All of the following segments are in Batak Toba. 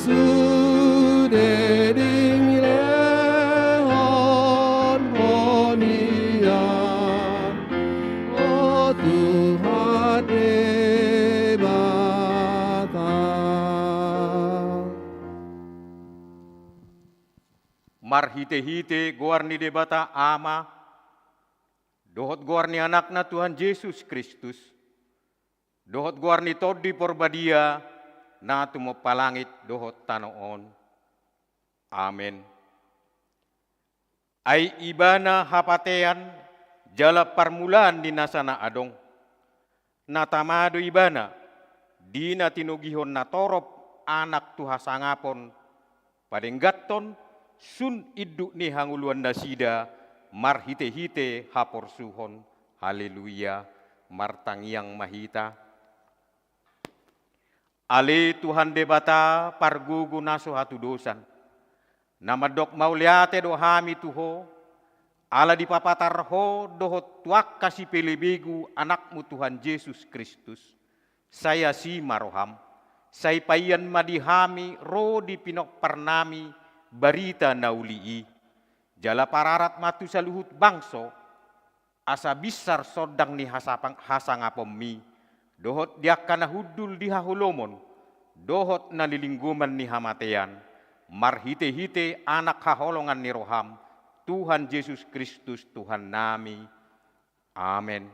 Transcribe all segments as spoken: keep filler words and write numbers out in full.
Sude dilehon Ho nian, o Tuhan Debata. Marhitehite goar ni Debata Ama, dohot goar ni Anakna Tuhan Jesus Kristus, dohot goar ni Tondi Porbadia, na tumompa langit dohot tano on. Amen. Ai Ibana hapatean jala parmulaan ni nasa na adong. Na tama do Ibana, di na tinogihon natorop Anak tu hasangapon, padengganhon sun induk ni hangoluannasida marhitehite haporsuhon. Haleluya. Martangiang ma hita. Ale Tuhan Debata pargogo na so hatudosan, na mandok mauliate do hami tu Ho, ala dipapatar Ho dohot tu angka sipelebegu Anakmu Tuhan Jesus Kristus. Sai asi ma roham, sai paian ma di hami ro di pinomparnami barita na uli i. Jala pararat ma tu saluhut bangso, asa binsar sondang ni hasapang-, hasangaponmi, dohot di angka na hundul di haholomon, dohot na lilinggoman ni hamatean, marhitehite Anak haholongan ni roham, Tuhan Jesus Kristus Tuhannami. Amen.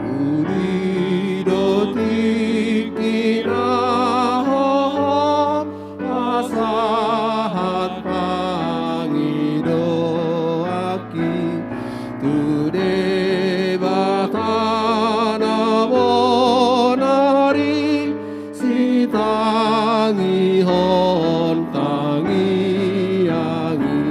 Uli do tingki na hohom pasahat pangidoanki tu Debata na bonar i, sitangihon tangiang i.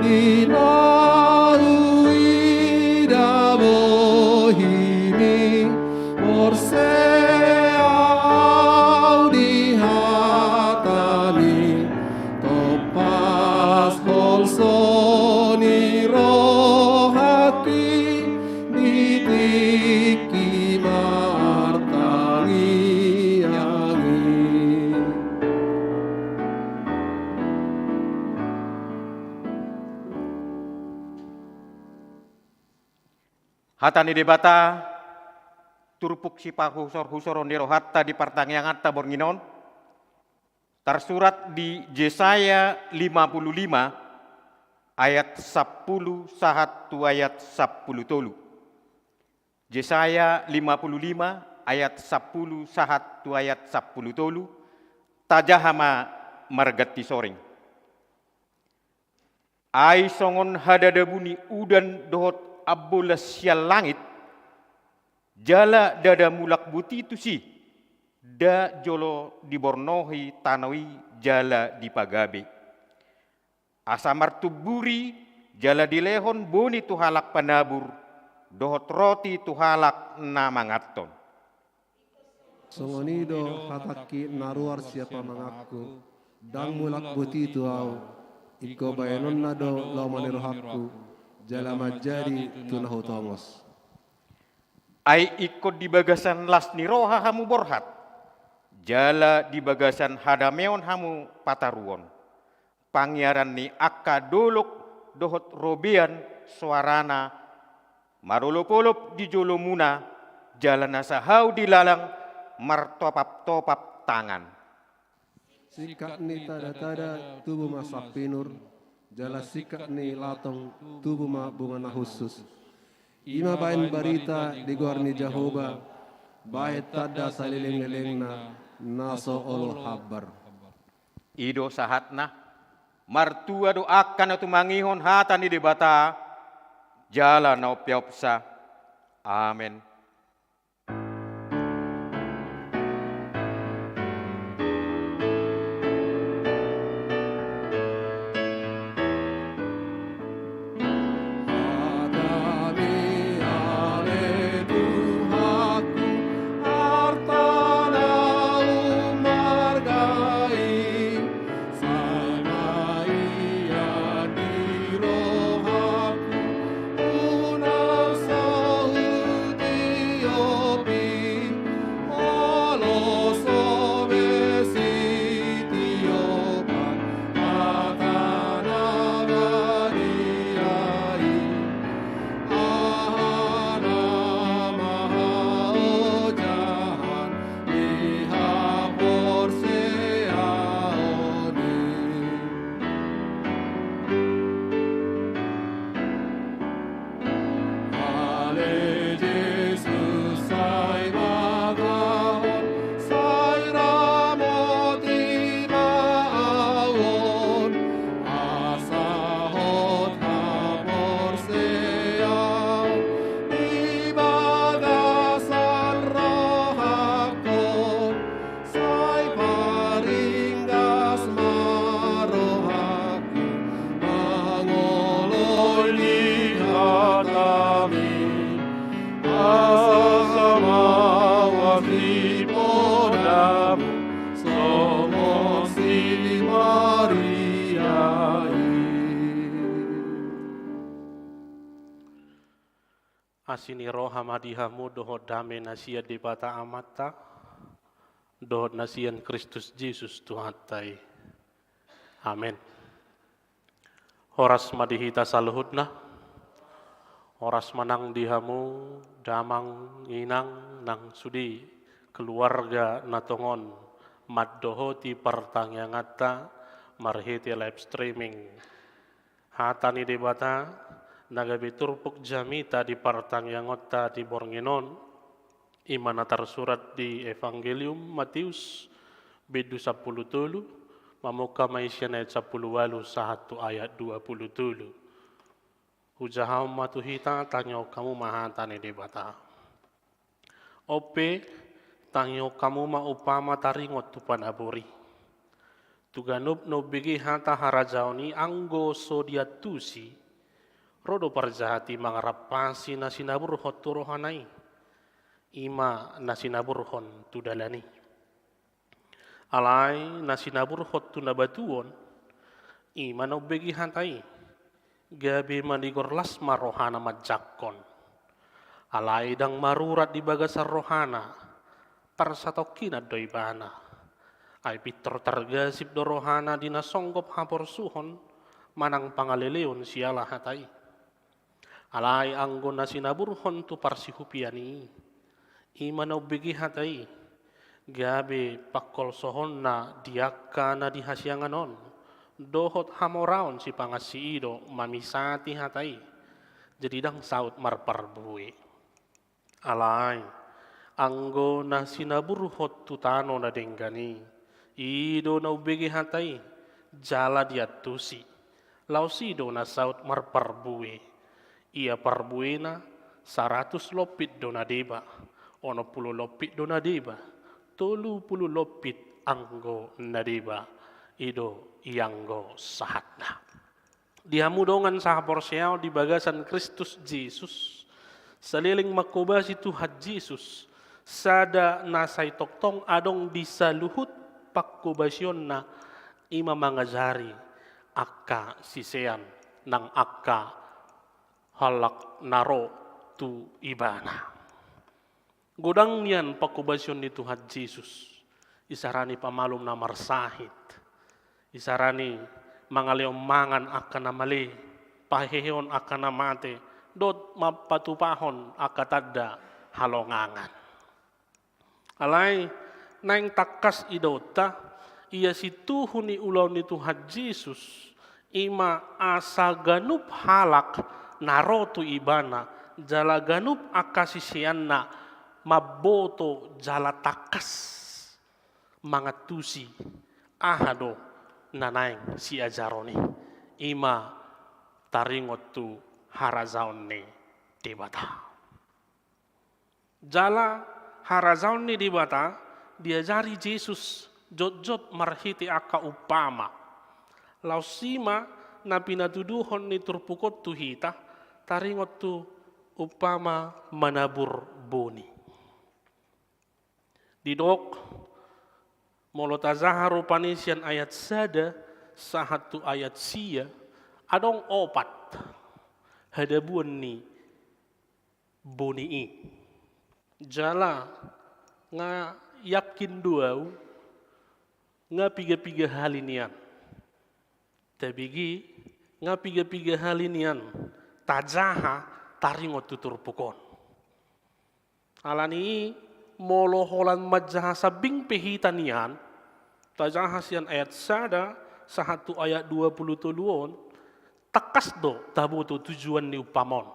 Di na huida bohimi, porsea au di hatami, tompas holso ni rohangki di tingki martangiang i. Hata ni Debata, turpuk sipahusorhusoron ni rohanta di partangianganta borngin on, tarsurat di Jesaya lima puluh lima ayat sampulu sahat tu ayat sampulu tolu. Jesaya lima puluh lima ayat sampulu sahat tu ayat sampulu tolu, tajaha ma marganti soring. Ai songon hadadabu ni udan dohot ambolas sian langit, jala ndada mulak boti tusi, nda jolo dibornohi tano i jala dipagabe. Asa martumburi jala dilehon boni tu halak panabur, dohot roti tu halak na manganhon. Songon i do hatangki na ruar sian pamanganku, ndang mulak boti tu ahu, ingkon bahenonna do lomo ni rohangku, jala manjadi tu na hutongos. Ai ingkon di bagasan las ni roha hamu borhat, jala di bagasan hadameon hamu pataruhon. Pangiaran ni angka dolok dohot robean soarana marolopolop di jolomuna, jala na sahau di lalang martopaptopap tangan. Singkat ni tadatada tubu ma sampinur, jala singkat ni latong tubu ma bunga na hushus. I ma bahen barita di goar ni Jahowa, bahen tanda salelenglelengna na so olo hambar. I do sahatna. Martua do angka na tumangihon hata ni Debata, jala na umpeopsa. Amen. Asi ni roha ma di hamu dohot dame na sian Debata Amanta dohot na sian Kristus Jesus Tuhanta i. Amen. Horas ma di hita saluhutna. Horas ma nang di hamu damang inang nang sude keluarga na tongon mandohoti partangianganta marhite live streaming. Hata ni Debata na gabe turpuk jamita di partangiangonta di borngin on, i ma na tarsurat di Evangelium Matius, bindu sampulu tolu, mamungka ma i sian ayat sampulu ualu sahat tu ayat dua pulu tolu. Hujahahon ma tu hita, tangihon hamu ma hata ni Debata. On pe, tangihon hamu ma umpama taringot tu panabur i. Tu ganup na umbege hata harajaon i anggo so diantusi, ro do parjahat i mangarampasi na sinaburhon tu rohana i, i ma na sinaburhon tu dalan i. Alai na sinaburhon tu na batuon, i ma na umbege hata i, gabe manigor las ma rohana manjangkon. Alai ndang marurat di bagasan rohana, parsatongkinan do ibana. Ai pintor targasip do rohana di na songgop haporsuhon manang pangaleleon siala hata i. Alai anggo na sinaburhon tu parsihupian i, i ma na umbege hata i, gabe pangkolsohonna di angka na di hasiangan on, dohot hamoraon sipangansi i do mamisati hata i, jadi ndang saut marparbue. Alai, anggo na sinaburhon tu tano na denggan i, i do na umbege hata i, jala diantusi, laos i do na saut marparbue. Ia parbuena saratus lompit do na deba, onom pulu lompit do na deba, tolu pulu lompit anggo na deba, i do i anggo sahatna. Di hamu dongan sahaporseaon di bagasan Kristus Jesus, saleleng manghobasi Tuhan Jesus, sada na sai tongtong adong di saluhut panghobasionna, i ma mangajari angka sisean nang angka halak na ro tu ibana. Godang nian panghobasion ni Tuhan Jesus, isarani pamalum na marsahit, isarani mangalehon mangan angka na male, pahehehon angka na mate, dohot mampatupahon angka tanda halongangan. Alai, naeng tangkas idaonta, ia situhu ni ulaon ni Tuhan Jesus, i ma asa ganup halak na ro tu ibana, jala ganup angka siseanna mamboto jala tangkas mangantusi aha do na naeng siajaron i, i ma taringot tu harajaon ni Debata. Jala harajaon ni Debata diajari Jesus jotjot marhite angka umpama. Laos i ma na pinatuduhon ni turpuk on tu hita, taringot tu umpama manabur boni. Didok, molo tajaha rupani sian ayat sada sahat tu ayat sia, adong opat hadabuan ni boni i. Jala nga yakin do au nga piga-piga hali nian. Tabege, nga piga-piga hali nian tajaha taringot tu turpuk on. Alani i, molo holan manjaha sambing pe hita nian, tajaha sian ayat sada sahat tu ayat dua pulu tolu on, tangkas do taboto tujuan ni umpama on.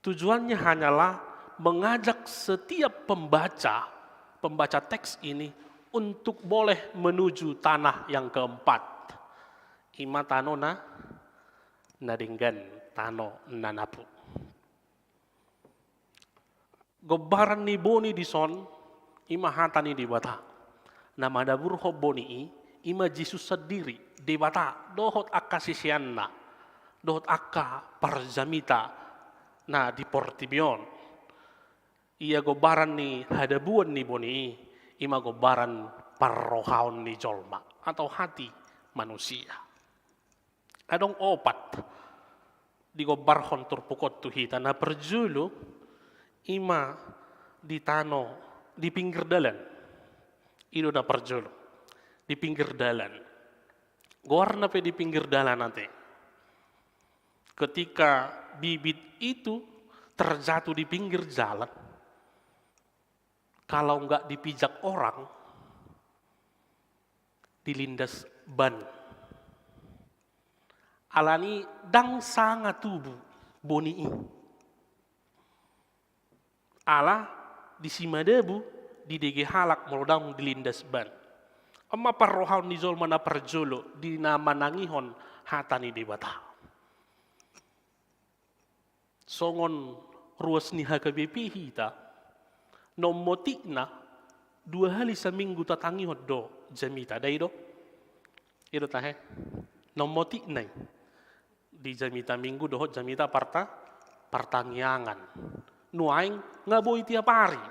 Tujuannya hanyalah mengajak setiap pembaca, pembaca teks ini untuk boleh menuju tanah yang keempat. I ma tano na, na denggan, tano na napu. Gombaran ni boni dison, i ma hata ni Debata. Na manaburhon boni i, i ma Jesus sandiri, Debata, dohot angka siseanna, dohot angka parjamita na di portibi on. Ia gombaran ni hadabuan ni boni i, i ma gombaran parrohaon ni jolma, atau hati manusia. Adong opat digombarhon turpuk on tu hita. Na parjolo, i ma di tano, di pinggir dalan. I do na parjolo, di pinggir dalan. Goarna pe di pinggir dalan ate. Ketika bibit itu terjatuh di pinggir jalan, kalau nggak dipijak orang, dilindas ban. Alani ndang sanga tubu boni i. Ala disi ma dabu didege halak molo ndang dilindas ban. On ma parrohaon ni jolma na parjolo di na manangihon hata ni Debata. Songon ruas ni H K B P hita, na ummotikna dua hali saminggu tatangihon do jamita, ndai do? I do tahe? Na ummotikna i di jamita Minggu dohot jamita parta-, partangiangan. Nuaeng nga boi tiap ari.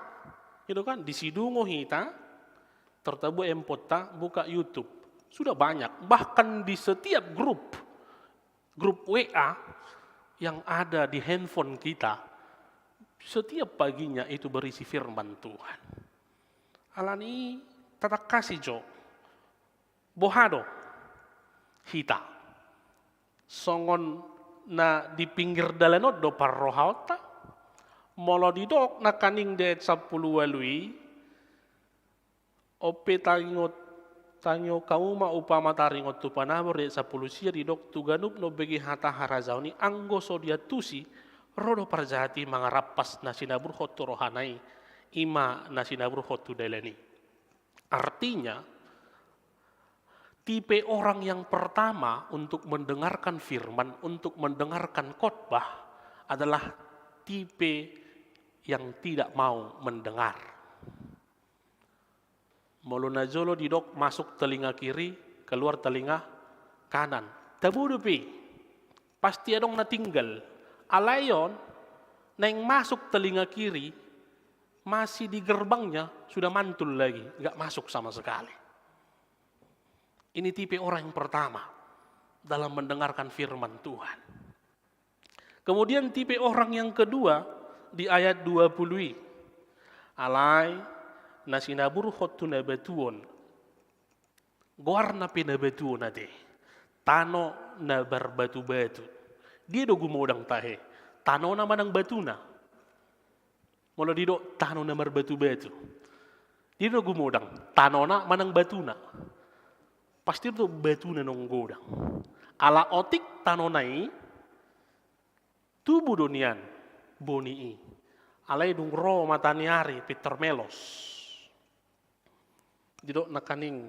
I do kan? Di sidungo hita, tertabu emponta buka YouTube. Sudah banyak. Bahkan di setiap grup, grup W A yang ada di handphone kita, setiap paginya itu berisi firman Tuhan. Alani tatangkasi jo. Boha do hita? Songon na di pinggir dalan on do parrohaonta. Molo didok nangkaning di ayat sampulu ualu i, on pe tangiot, tangiot hamu ma umpama taringot tu panabur, di ayat sampulu sia didok, tu ganup na umbege hata harajaon i, anggo so diantusi, ro do parjahat i mangarampas na sinaburhon tu rohana i, i ma na sinaburhon tu dalan i. Artinya, tipe orang yang pertama untuk mendengarkan firman, untuk mendengarkan khotbah adalah tipe yang tidak mau mendengar. Molo najolo didok masuk telinga kiri, keluar telinga kanan. Tabo dope. Pasti adong na tinggal. Alai on, naeng masuk telinga kiri, masih di gerbangnya, sudah mantul lagi, nggak masuk sama sekali. Ini tipe orang yang pertama dalam mendengarkan firman Tuhan. Kemudian tipe orang yang kedua di ayat dua puluh i. Alai na sinaburhon tu na batuon. Goarna pe na batuon ate. Tano na marbatu-batu. Dia do gumodang tahe? Tanona manang batuna? Molo didok tano na marbatu-batu, dia do gumodang, tanona manang batuna? Pasti do batuna naung godang. Ala otik tanona i, tubu do nian boni i. Alai dung ro mataniari pintor melos. Didok nangkaning,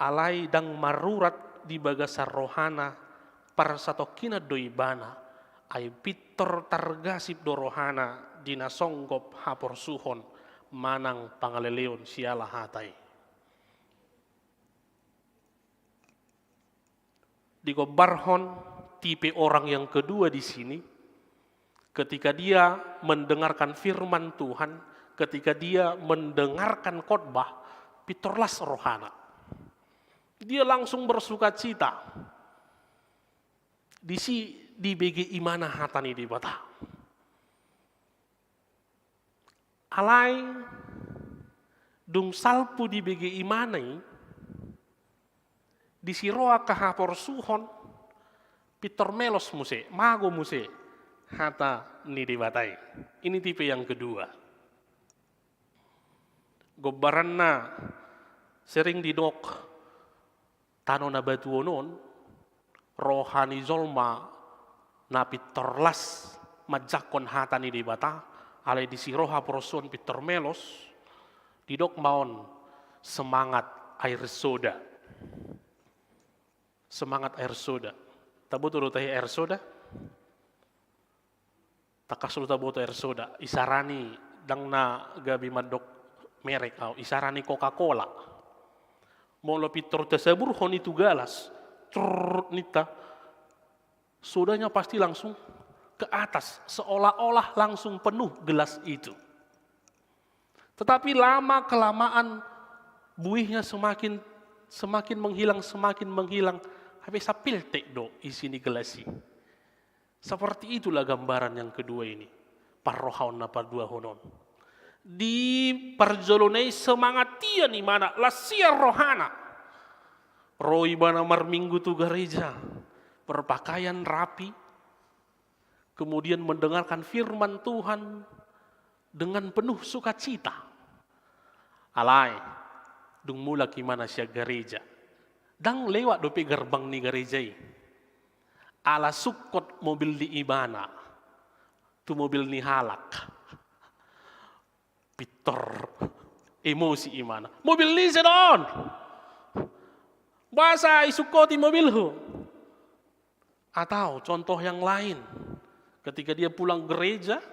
alai ndang marurat di bagasan rohana parsatongkinan do ibana, ai pintor targasip do rohana di na songgop haporsuhon manang pangaleleon siala hata i. Digombarhon tipe orang yang kedua di sini, ketika dia mendengarkan firman Tuhan, ketika dia mendengarkan khotbah, pintor las rohana. Dia langsung bersukacita. Disi dibege imana hata ni Debata. Alai dung salpu dibege imana i, disi ro angka haporsuhon, pintor melos muse, mago muse hata ni Debata i. Ini tipe yang kedua. Gombaranna sering didok, tano na batuon on, roha ni jolma na pintor las manjangkon hata ni Debata, alai disi ro haporsuhon pintor melos, didok ma on semangat air soda. Semangat air soda. Taboto do tahe air soda? Tangkas do taboto air soda, isarani, ndang na gabe mandok merek au, isarani Coca-Cola. Molo pintor tasaburhon i tu galas, trrrr ninta, sodanya pasti langsung ke atas, seolah-olah langsung penuh gelas itu. Tetapi lama kelamaan buihnya semakin, semakin menghilang, semakin menghilang. Hape sapiltek do isi ni gelas i. Seperti itulah gambaran yang kedua ini. Parrohaon na paduahon on. Di parjolona i semangat ia imana, las ia rohana. Ro ibana marminggu tu gareja, berpakaian rapi, kemudian mendengarkan firman Tuhan dengan penuh sukacita. Alai, dung mulak imana sian gareja, ndang lewat dope gerbang ni gareja i. Ala sungkot mobil ni ibana tu mobil ni halak. Pintor emosi imana. Mobil ni ise do on? Boasa isungkoti mobilhu? Atau contoh yang lain, ketika dia pulang gereja,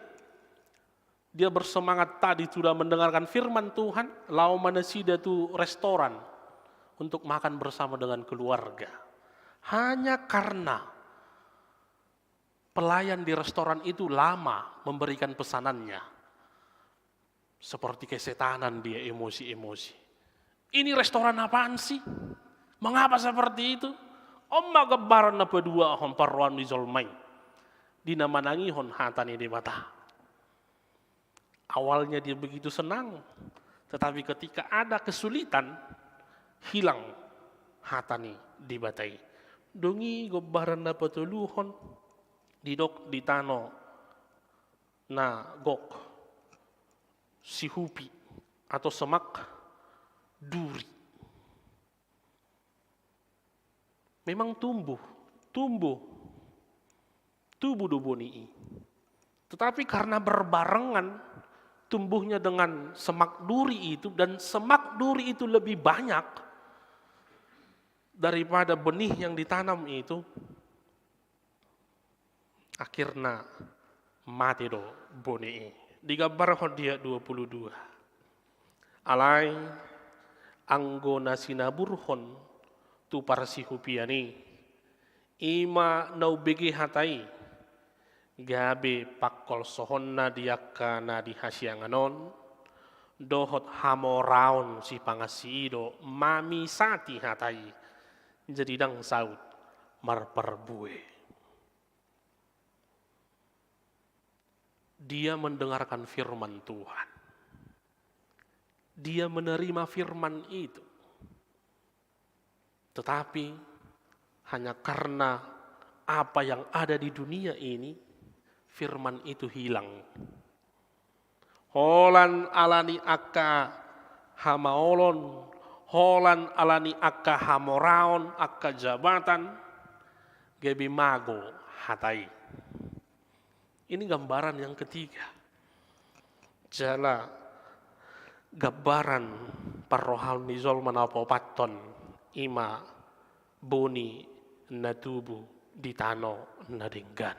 dia bersemangat tadi sudah mendengarkan firman Tuhan, laho ma nasida tu restoran untuk makan bersama dengan keluarga. Hanya karena pelayan di restoran itu lama memberikan pesanannya. Seperti kesetanan dia, emosi-emosi. Ini restoran apaan sih? Mengapa seperti itu? On ma gambaran na paduahon parrohaon ni jolma i di na manangihon hata ni Debata. Awalnya dia begitu senang, tetapi ketika ada kesulitan, hilang hata ni Debata i. Dung i gambaran na patoluhon, didok di tano na gok, sihupi atau semak duri. Memang tumbuh, tumbuh, tumbuh do boni i. Tetapi karena berbarengan tumbuhnya dengan semak duri itu, dan semak duri itu lebih banyak daripada benih yang ditanam itu, akhirna mate do boni i. Digambarhon di ayat dua puluh dua. Alai anggo na sinaburhon tu parsihupian i, i ma na umbege hata i, gabe pangkolsohonna di angka na di hasiangan on, dohot hamoraon sipangansi i do mamisati hata i, jadi ndang saut marparbue. Dia mendengarkan firman Tuhan. Dia menerima firman itu. Tetapi hanya karena apa yang ada di dunia ini, firman itu hilang. Holan ala ni angka hamaolon, holan ala ni angka hamoraon, angka jabatan, gabe mago hata i. Ini gambaran yang ketiga. Jala gambaran parrohaon ni jolma na paopathon, i ma boni na tubu di tano na denggan.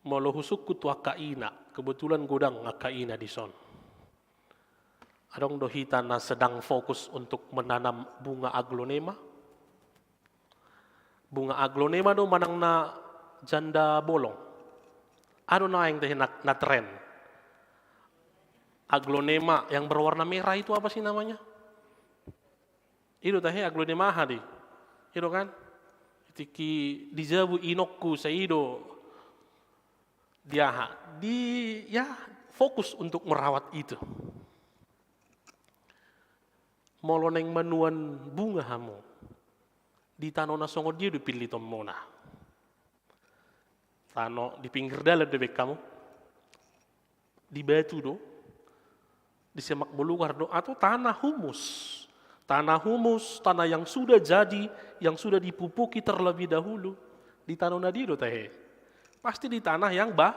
Molo husungkun tu angka ina, kebetulan godang angka ina dison. Adong do hita na sedang fokus untuk menanam bunga aglonema. Bunga aglonema do manang na janda bolong? Aha do naeng tahe na, na tren? Aglonema yang berwarna merah itu apa sih namanya? I do tahe aglonema aha do i? I do kan? Tingki di jabu inongku sai i do di aha, di, ya, fokus untuk merawat itu. Molo naeng manuan bunga hamu, di tano na songon dia do pillitonmuna? Tano di pinggir dalan do baen hamu? Di batu do? Di semak belukar do? Atau tanah humus? Tanah humus, tanah yang sudah jadi, yang sudah dipupuki terlebih dahulu. Di tano na dia do tahe? Pasti di tanah yang ba-,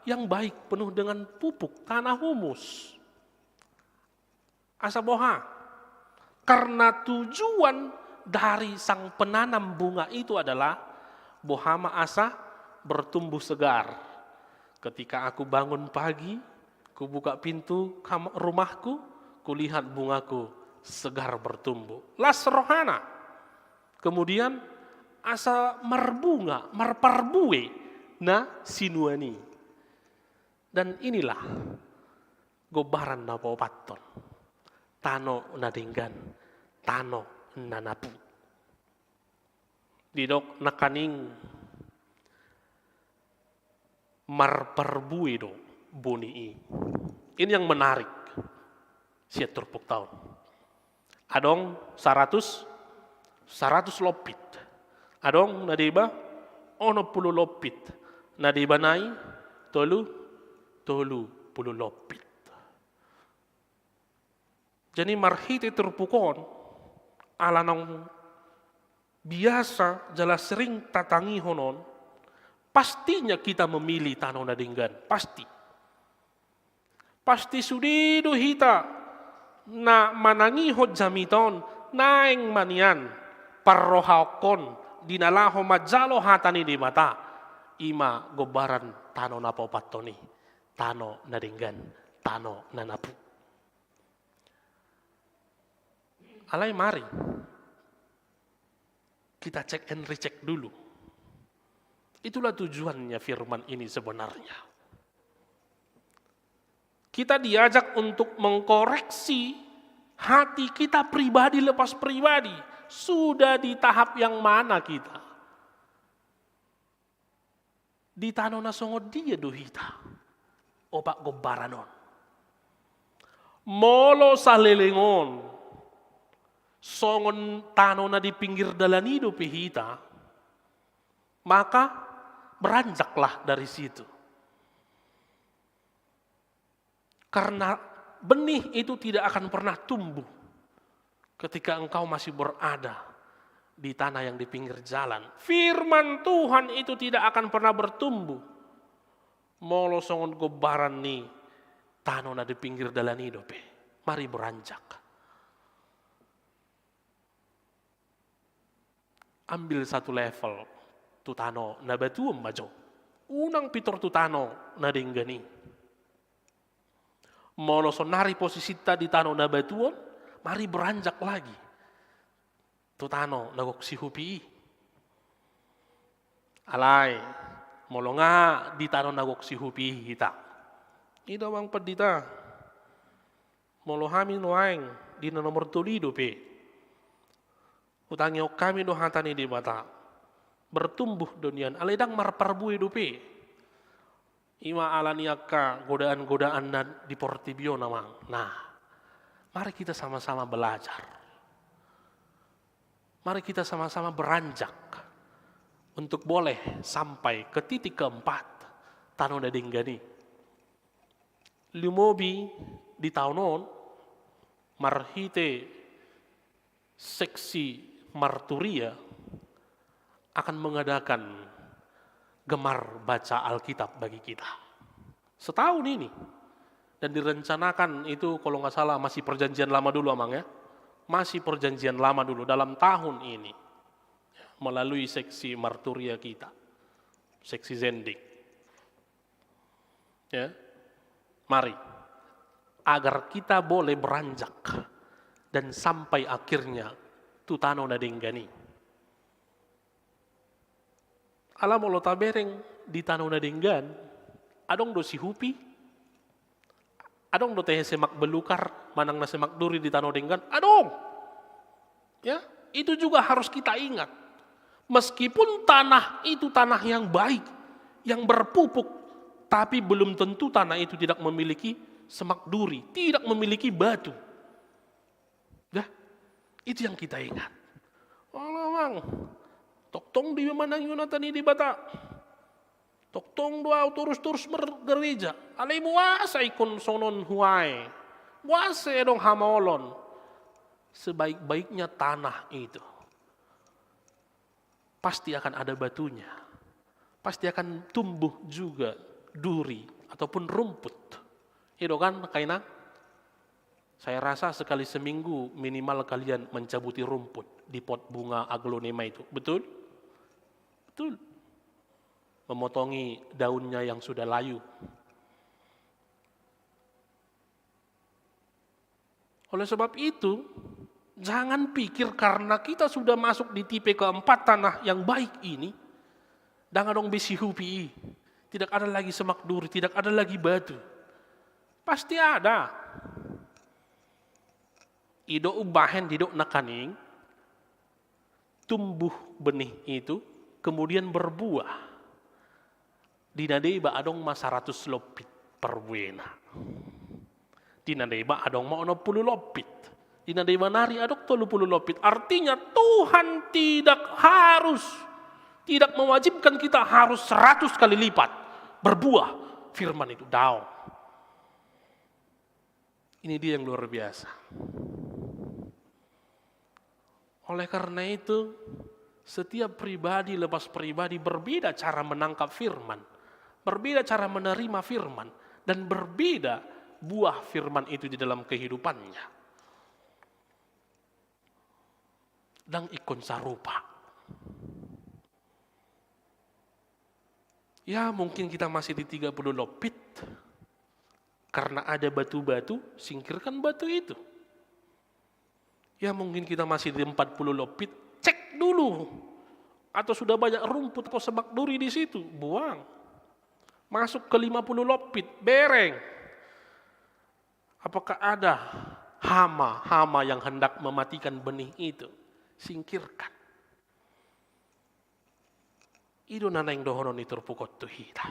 yang baik, penuh dengan pupuk, tanah humus. Asa boha? Karena tujuan dari sang penanam bunga itu adalah boha ma asa bertumbuh segar. Ketika aku bangun pagi, kubuka pintu kam-, rumahku, kulihat bungaku segar bertumbuh. Las rohana. Kemudian asa marbunga, marparbue na sinuan i. Dan inilah gombaran na paopathon. tano na denggan, tano na napu. Didok nangkaning marparbue do boni i. Ini yang menarik sian turpukta on. Adong saratus, saratus lompit. Adong na diba onom pulu lompit. Na diba nai tolu, tolu pulu lompit. Jadi marhite turpuk on, ala naung biasa jala sering tatangihon on, pastinya kita memilih tano na denggan, pasti. Pasti sude do hita na manangihon jamita on, naeng ma nian parrohaonkon di na laho manjalo hata ni Debata, i ma gombaran tano na paopathon i, tano na denggan, tano na napu. Alai mari kita cek and recheck dulu. Itulah tujuannya firman ini sebenarnya. Kita diajak untuk mengkoreksi hati kita pribadi lepas pribadi. Sudah di tahap yang mana kita? Di tano na songon dia do hita, opat gombaran on? Molo saleleng on songon tano na di pinggir dalan i dope hita, maka beranjaklah dari situ. Karena benih itu tidak akan pernah tumbuh ketika engkau masih berada di tanah yang di pinggir jalan. Firman Tuhan itu tidak akan pernah bertumbuh molo songon gombaran ni tano na di pinggir dalan i dope. Mari beranjak. Ambil satu level tu tano na batuon ma jo. Unang pintor tu tano na denggan i. Molo sonari posisinta di tano na batuon, mari beranjak lagi tu tano na gok sihupi i. Alai, molo nga di tano na gok sihupi i hita, i do, Amang Pandita. Molo hami nuaeng di na nomor tolu i dope, hutangihon hami do hata ni Debata. Bertumbuh do nian, alai ndang marparbue dope. I ma ala ni angka godaan-godaan na di portibi on, Amang. Nah, mari kita sama-sama belajar. Mari kita sama-sama beranjak untuk boleh sampai ke titik keempat, tano na denggan i. Lumobi di taon on, marhite seksi Marturia akan mengadakan gemar baca Alkitab bagi kita. Setahun ini. Dan direncanakan itu, kalau nggak salah, masih Perjanjian Lama dulu, Amang, ya. Masih Perjanjian Lama dulu, dalam tahun ini. Melalui seksi Marturia kita. Seksi Zending. Ya. Mari. Agar kita boleh beranjak dan sampai akhirnya tu tano na denggan i. Ala molo tabereng di tano na denggan, adong do sihupi, adong do tehe semak belukar, manang na semak duri di tano denggan, adong. Ya, itu juga harus kita ingat. Meskipun tanah itu tanah yang baik, yang berpupuk, tapi belum tentu tanah itu tidak memiliki semak duri, tidak memiliki batu. Dah, itu yang kita ingat. Alah, Amang, tongtong do iba manangihon hata ni Debata. Tongtong do au torus-torus margereja. Alai boasa ingkon songon on huae? Boasa adong hamaolon? Sebaik-baiknya tanah itu, pasti akan ada batunya. Pasti akan tumbuh juga duri ataupun rumput. Iya do kan, angka inang? Saya rasa sekali seminggu minimal kalian mencabuti rumput di pot bunga aglonema itu. Betul? Betul. Memotongi daunnya yang sudah layu. Oleh sebab itu, jangan pikir karena kita sudah masuk di tipe keempat tanah yang baik ini, ndang adong be sihupi i, tidak ada lagi semak duri, tidak ada lagi batu. Pasti ada. Didok umbahen, didok nangkaning, tumbuh benih itu, kemudian berbuah. Di na deba adong ma saratus lompit parbuena. Di na deba adong ma onom pulu lompit. Di na deba nari adong tolu pulu lompit. Artinya Tuhan tidak harus, tidak mewajibkan kita harus seratus kali lipat berbuah firman itu. Daong. Ini dia yang luar biasa. Oleh karena itu, setiap pribadi lepas pribadi berbeda cara menangkap firman, berbeda cara menerima firman, dan berbeda buah firman itu di dalam kehidupannya. Ndang ingkon sarupa. Ya, mungkin kita masih di tiga puluh lompit. Karena ada batu-batu, singkirkan batu itu. Ya, mungkin kita masih di empat puluh lompit, cek dulu. Atau sudah banyak rumput atau semak duri di situ, buang. Masuk ke lima puluh lompit, bereng. Apakah ada hama-hama yang hendak mematikan benih itu? Singkirkan. I do na naeng dohonon ni turpuk on tu hita.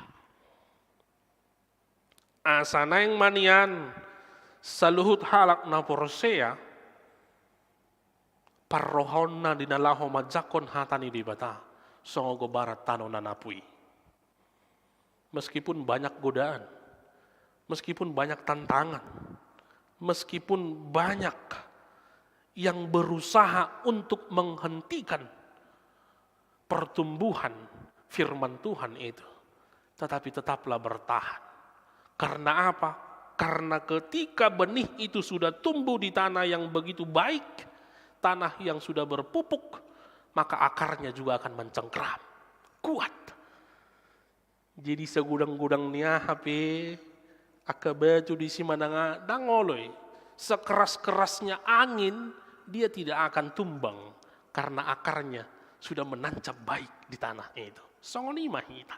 Asa naeng ma nian saluhut halak na porsea, parrohaonna di na laho manjangkon hata ni Debata, songon gobaran tano na napu i. Meskipun banyak godaan, meskipun banyak tantangan, meskipun banyak yang berusaha untuk menghentikan pertumbuhan firman Tuhan itu, tetapi tetaplah bertahan. Karena apa? Karena ketika benih itu sudah tumbuh di tanah yang begitu baik, tanah yang sudah berpupuk, maka akarnya juga akan mencengkram, kuat. Jadi, segudang-gudang ni aha pe angka batu disi manang aha, ndang olo i. Sekeras-kerasnya angin, dia tidak akan tumbang karena akarnya sudah menancap baik di tanah itu. Songon i ma hita.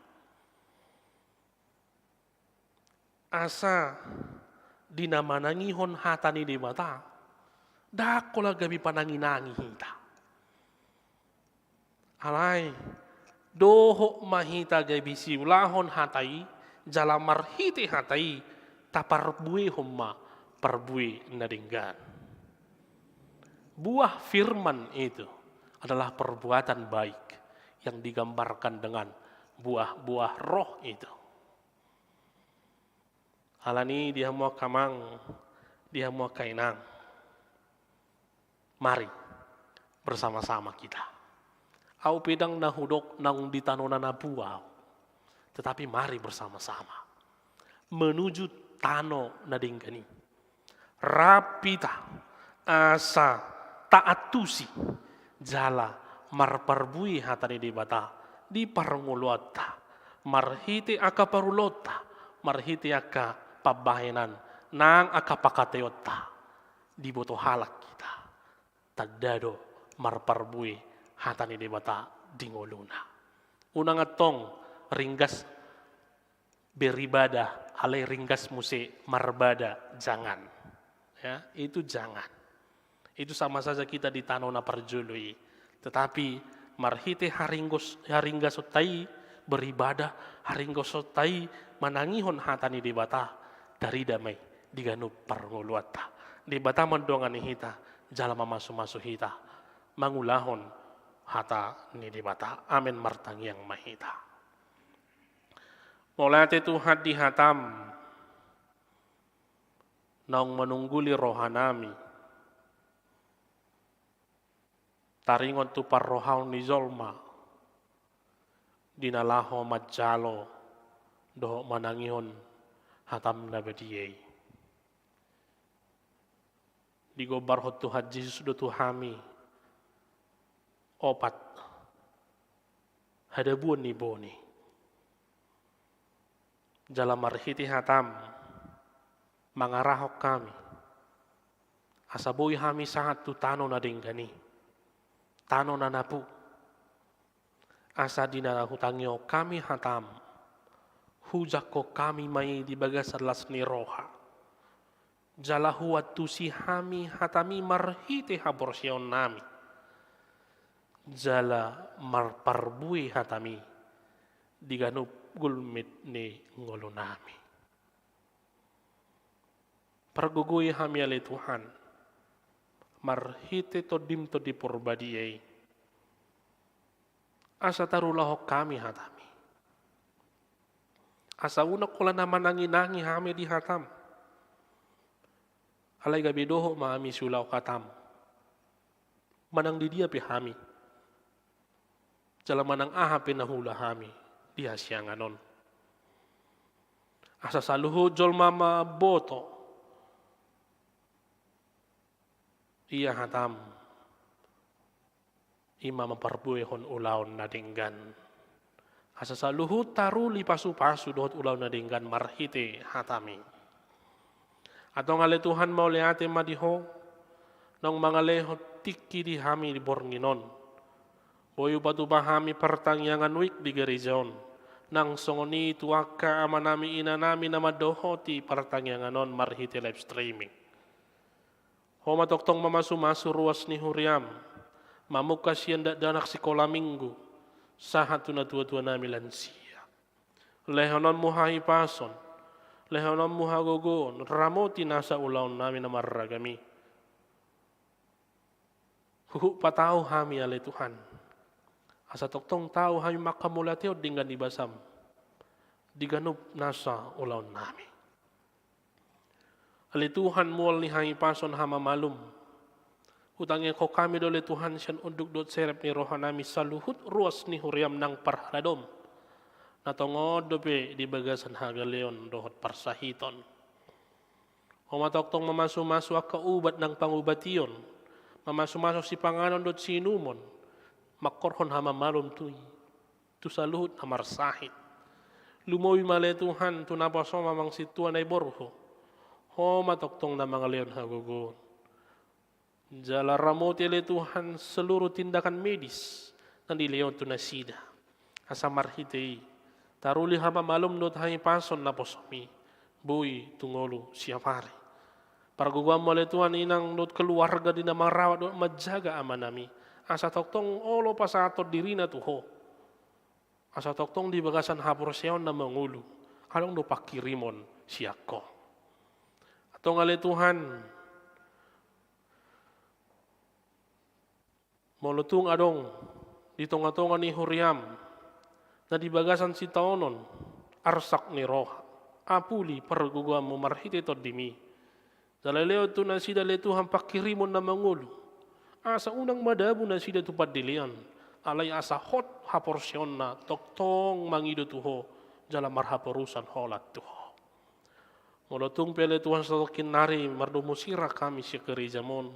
Asa di na manangihon hata ni Debata, ndang holan gabe panangi-nangi hita. Alai, dohot ma hita gabe siulahon hata i, jala marhite hata i, taparbuehon ma parbue na denggan. Buah firman itu adalah perbuatan baik yang digambarkan dengan buah-buah roh itu. Alani i, di hamu angka amang, di hamu angka inang, mari bersama-sama kita. Au pe ndang na hudok naung di tano na napu au, tetapi mari bersama-sama menuju tano na denggan i. Rap hita asa taantusi jala marparbue hata ni Debata di parngoluanta, marhite angka parulaonta, marhite angka pambahenan nang angka pangkataionta, diboto halak hita. Tanda do marparbue hata ni Debata di ngoluna. Unang antong ringgas beribadah, alai ringgas muse marbada, jangan. Ya, itu jangan. Itu sama saja kita di tano na parjolo i. Tetapi marhite haringgos-, haringgasonta i beribadah, haringgasonta i manangihon hata ni Debata, tarida ma i di ganup parngoluanta. Debata mandongani hita, jala mamasu-masu hita mangulahon hata ni Debata. Amen. Martangiang ma hita. Mauliate Tuhan di hatam, naung manungguli rohanami taringot tu parrohaon ni jolma di na laho manjalo dohot manangihon hatam na badia i. Digombarhon Tuhan Jesus do tu hami opat hadabuan ni boni. Jala marhite hatam mangarahon hami asa boi hami sahat tu tano na denggan i, tano na napu. Asa di na hutangihon hami hatam, hujangkon hami ma i di bagasan las ni roha, Jala huantusi hami hatami marhite haporseaonnami. Jala marparbue hatami di ganup gulmit ni ngolunami. Pargogoi hami ale Tuhan, marhite Tondim Tondi Porbadia i. Asa tarulahon hami hatami. Asa unang holan na mananginangi hami di hatam. Alai gabe dohot ma hami siulahon hatam. Manang di dia pe hami. Jala manang aha pe na huula hami di hasiangan on. Asa saluhut jolma mamboto. Ia hatam. I ma mamparbuehon ulaon na denggan. Asa saluhut taruli pasupasu dohot ulaon na denggan marhite hatami. Antong ale Tuhan, mauliate ma di Ho, naung mangalehon tingki di hami di borngin on. Boi hupatupa hami partangiangan wijk di gareja on. Nang songon i tu angka amanami inanami na mandohoti partangiangan on marhite live streaming. Ho ma tongtong mamasumasu ruas ni huriam, mamungka sian dakdanak sikola minggu, sahat tu natuatuanami lansia. Lehononmu hahipason, lehononmu hagogoon, ramoti nasa ulaonnami na marragam i. Huhut patau hami ale Tuhan. Asa tongtong tau hami manghamauliateon denggan ni basam. Di ganup nasa ulaonnami. Ale Tuhan, mual ni hahipason hamamalum. Hutangihon hami do ale Tuhan sian unduk dohot serep ni rohanami saluhut ruas ni huriam nang parhaladom. Na tongon dope di bagasan hagaleon dohot parsahiton. Ho ma tongtong mamasumasu angka ubat nang pangubation. Mamasumasu sipanganon dohot siinumon. Manghorhon hamamalum tu i. Tu saluhut na marsahit. Lumobi ma ale Tuhan tu naposom amang sintua na i borhu. Ho ma tongtong na mangalehon hagogoon. Jala ramoti ale Tuhan seluruh tindakan medis na dilehon tu nasida. Asa marhite i taruli hamamalum dohot hahipason naposom i. Boi tu ngolu siap ari. Pargogoanmu ale Tuhan inang dohot keluarga di na marawat dohot manjaga amanami. Asa tongtong olo pasahathon dirina tu Ho. Asa tongtong di bagasan haporseaon na mangolu, adong do pangkirimon sian Ho. Antong ale Tuhan, molo tung adong di tongatonga ni huriam, na di bagasan sitaonon, arsak ni roha, apuli pargogoanmu marhite Tondim i. Jala lehon tu nasida ale Tuhan pangkirimon na mangolu. Asa unang madabu nasida tu pandelean. Alai asa hot haporseaonna tongtong mangido tu Ho. Jala marhaporusan holan tu Ho. Molo tung pe ale Tuhan satongkin nari mardomu sirang hami sian garejam on.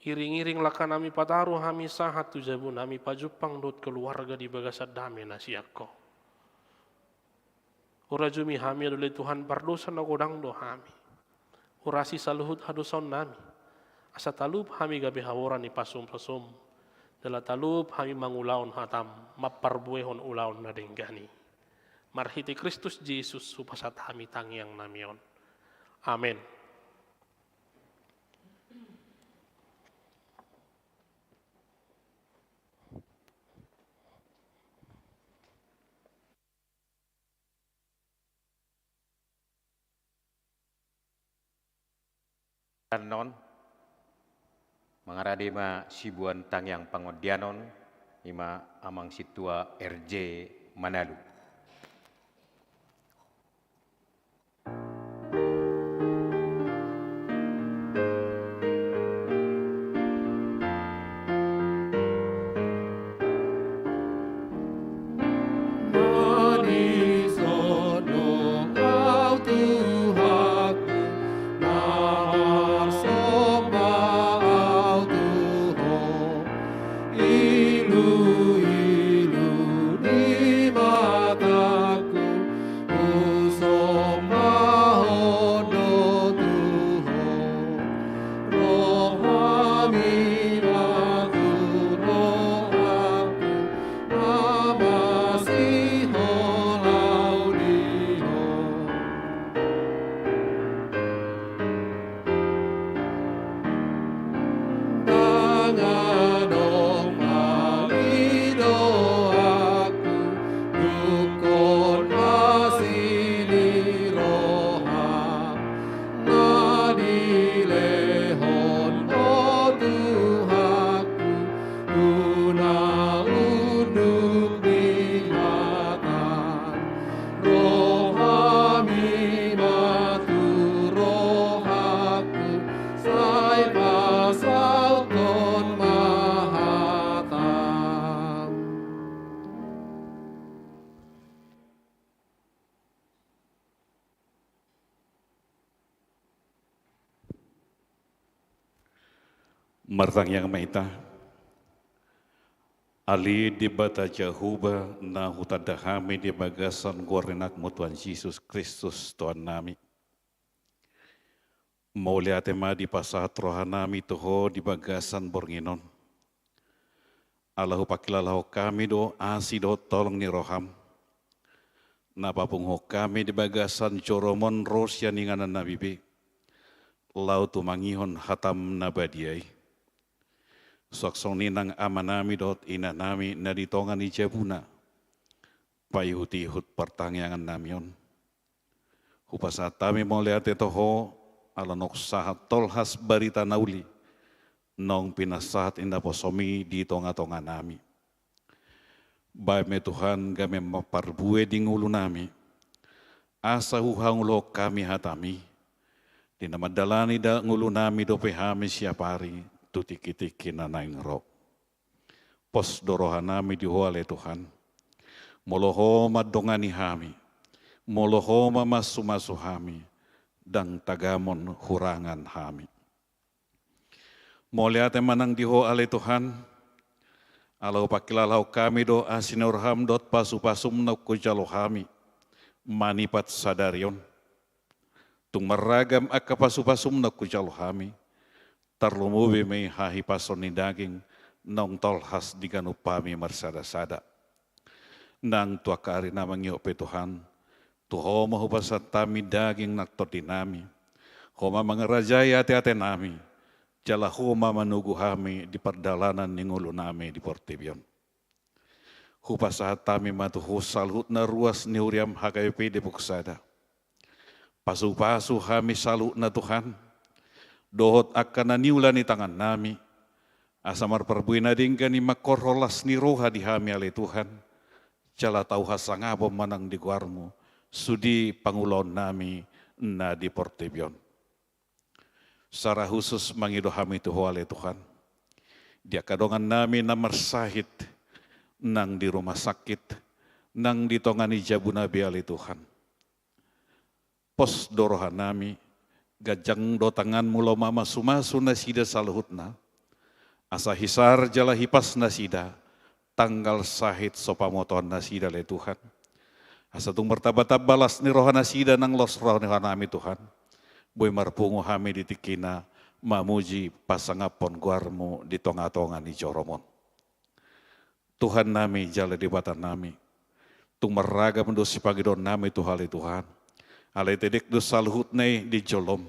Iringiring langkanami pataru hami sahat tu jabunami pajumpang dohot keluarga di bagasan dame na sian Ho. Hurajumi hami ale Tuhan pardosa na godang do hami. Hurasi saluhut hadosaonnami. Asa talup hami gabe haboran ni pasumsum. Jala talup hami mangulahon hatam mamparbuehon ulaon na denggan i. Marhite Kristus Jesus hupasahat hami tangiangnami on. Amen. Annon, mangarade ma sibuan tangiang pangondianon, i ma amang sintua R J Manalu. Martangiang ma hita. Ale Debata Jahowa, na hutanda hami di bagasan goar ni AnakMu Tuhan Jesus Kristus Tuhannami. Mauliate ma dipasahat rohanami tu Ho di bagasan borngin on. Ala hupangkilalahon hami do asi dohot holong ni roham, na papunguhon hami di bagasan joroMon ro sian inganan na bibi, laho tumangihon hataM na badia i. Suang songon i nang amanami dohot inanami na di tonga ni jabuna paihutihut partangiangannami on. Hupasahat hami mauliate tu Ho, ala naung sahat tolhas barita na uli naung pinasahat ni naposoMi di tongatonganami. Bahen ma Tuhan gabe maparbue di ngolunami, asa huhangoluhon hami hataMi, di na mandalani da ngolunami dope hami siap ari tu tingkitingki na naeng ro. Pos do rohanami di Ho ale Tuhan. Molo Ho mandongani hami, molo Ho mamasumasu hami, ndang tagamon hurangan hami. Mauliate ma nang di Ho ale Tuhan, ala hupangkilalahon hami do asi ni roham dohot pasupasum naung hujalo hami manipat sadari on. Tung marragam angka pasupasum naung hujalo hami, tarlumobi ma i hahipason ni daging naung tolhas di ganup hami marsadasada. Nang tu angka ari na mangihut pe Tuhan, tu Ho ma hupasahat hami daging nang tondinami. Ho ma mangarajai ateatenami, jala Ho ma manogu hami di pardalanan ni ngolunami di portibi on. Hupasahat hami ma tu Ho saluhutna ruas ni huriaM H K B P Depok Sada. Pasupasu hami saluhutna Tuhan, dohot angka na niula ni tangannami, asa marparbue na denggan i mangkorhon las ni roha di hami ale Tuhan, jala tau hasangapon ma nang di goarMu sude pangulaonnami na di portibi on. Secara khusus mangido hami tu Ho ale Tuhan, di angka dongannami na marsahit nang di rumah sakit, nang di tonga ni jabuna be ale Tuhan. Pos do rohanami, ganjang do tanganMu laho mamasumasu nasida saluhutna, asa hisar jala hipas nasida, tanggal sahit so pamotoan nasida ale Tuhan. Asa tung martambatamba las ni roha nasida nang los roha ni rohanami Tuhan. Boi marpungu hami di tingkina mamuji pasangaphon goarMu di tongatonga ni joroM on. Tuhannami jala Debatanami, tung marragam do sipangidoannami tu Ho ale Tuhan. Alai tedek do saluhutna i di joloM.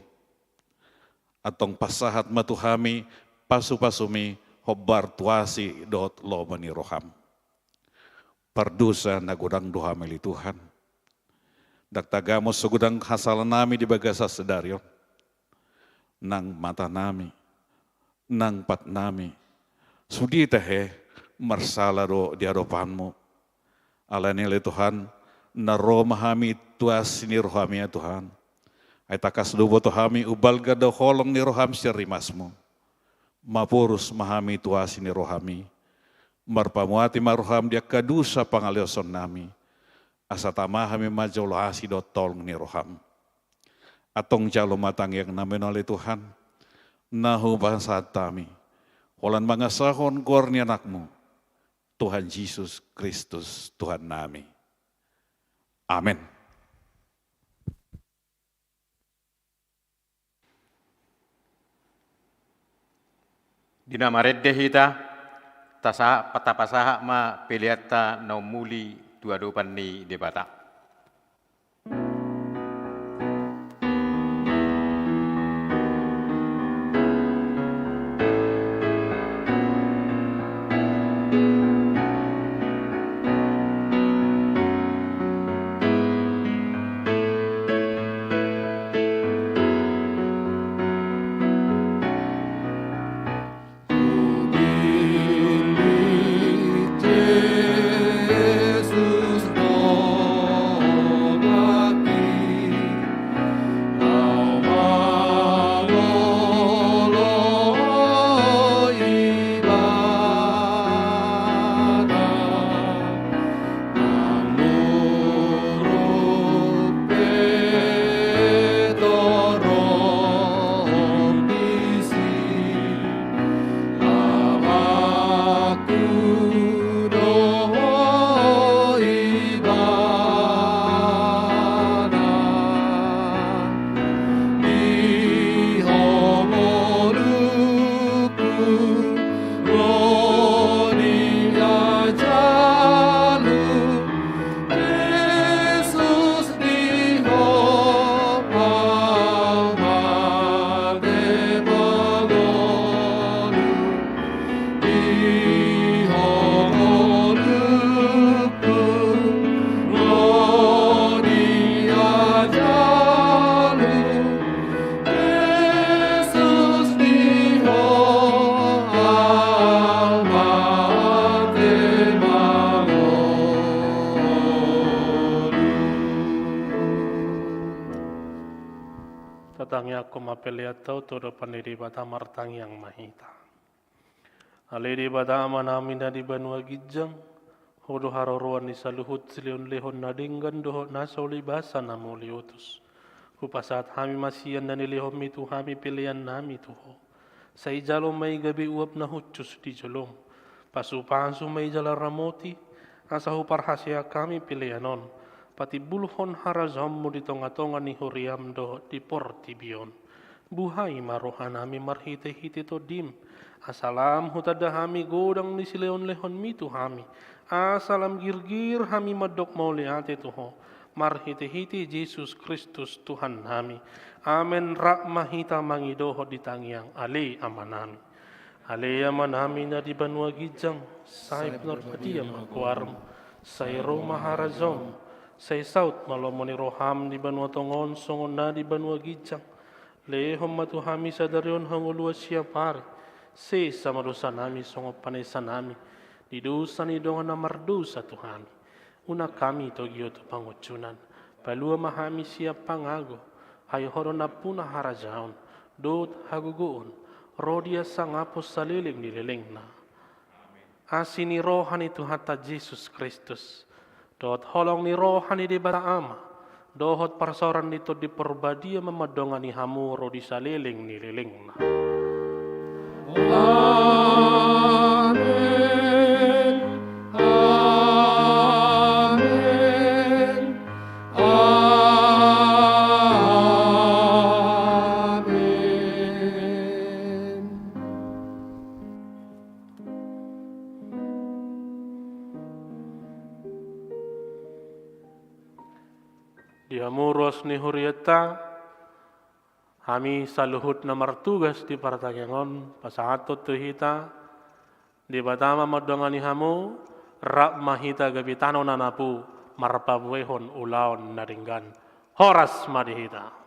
Antong pasahat ma tu hami pasupasuMi hombar tu asi dohot lomo ni rohaM. Pardosa na godang do hami ale Tuhan. Ndang tagamon so godang hasalanami di bagasan sadari on. Nang matanami, nang patnami, sude tahe marsala do di adopanMu. Alani ale Tuhan, na ro ma hami tu asi ni rohaMi ya Tuhan. Ai tangkas do huboto hami umbalga do holong ni rohaM sian rimasMu. Maporus ma hami tu asi ni rohaMi. Marpamuati ma rohaM di angka dosa pangaleosonnami. Asa tama hami manjalo asi dohot holong ni rohaM. Antong jalo ma tangiangnami on ale Tuhan, na hupasahat hami holan mangasahon goar ni AnakMu, Tuhan Jesus Kristus Tuhannami. Amen. Di na marende hita, tasahat, tapasahat ma peleanta na ummuli tu adopan ni Debata. Tangiangkon ma peleanta on tu adopan ni Debata. Martangiang ma hita. Ale Debata Amanami na di banua ginjang, Ho do haroroan ni saluhut silehonlehon na denggan dohot na so ulibasa na mauliutus. Hupasahat hami ma sian na nilehonMi tu hami peleannami tu Ho. Sai jalo ma i gabe uap na hushus di joloM. Pasupasu ma i jala ramoti, asa huparhaseang hami pelean on patimbulhon harajaonMu di tongatonga ni huriaM dohot di portibi on. Buhai ma rohanami marhitehite TondiM, asa lam hutanda hami godang ni silehonlehonMi tu hami, asa lam girgir hami mandok mauliate tu Ho, marhitehite Jesus Kristus Tuhannami. Amen. Rap ma hita mangidohon di tangiang, Ale Amanami. Ale Amanami na di banua ginjang, sai pinarbadia ma goarMu, sai ro ma harajaonMu, sai saut ma lomo ni rohaM di banua tonga on songon na di banua ginjang. Lehon ma tu hami sadari on hangoluan siapari. Sesa ma dosanami songon panesanami di dosa ni dongan na mardosa tu hami. Unang hami togihon tu pangunjunan. Palua ma hami sian pangago. Ai Ho do nampuna harajaon dohot hagogoon ro di hasangapon saleleng ni lelengna. Asi ni roha ni Tuhanta Jesus Kristus, dohot holong ni roha ni Debata Ama, dohot parsaoran ni Tondi Parbadia ma mandongani hamu ro di saleleng ni lelengna. Amen. Amen. Amen. Di hamu ruas ni hurianta, hami saluhut na martugas di partangiangan on, pasahathon tu hita, Debata ma mandongani hamu, rap ma hita gabe tano na napu, marpabuehon ulaon na denggan. Horas ma di hita.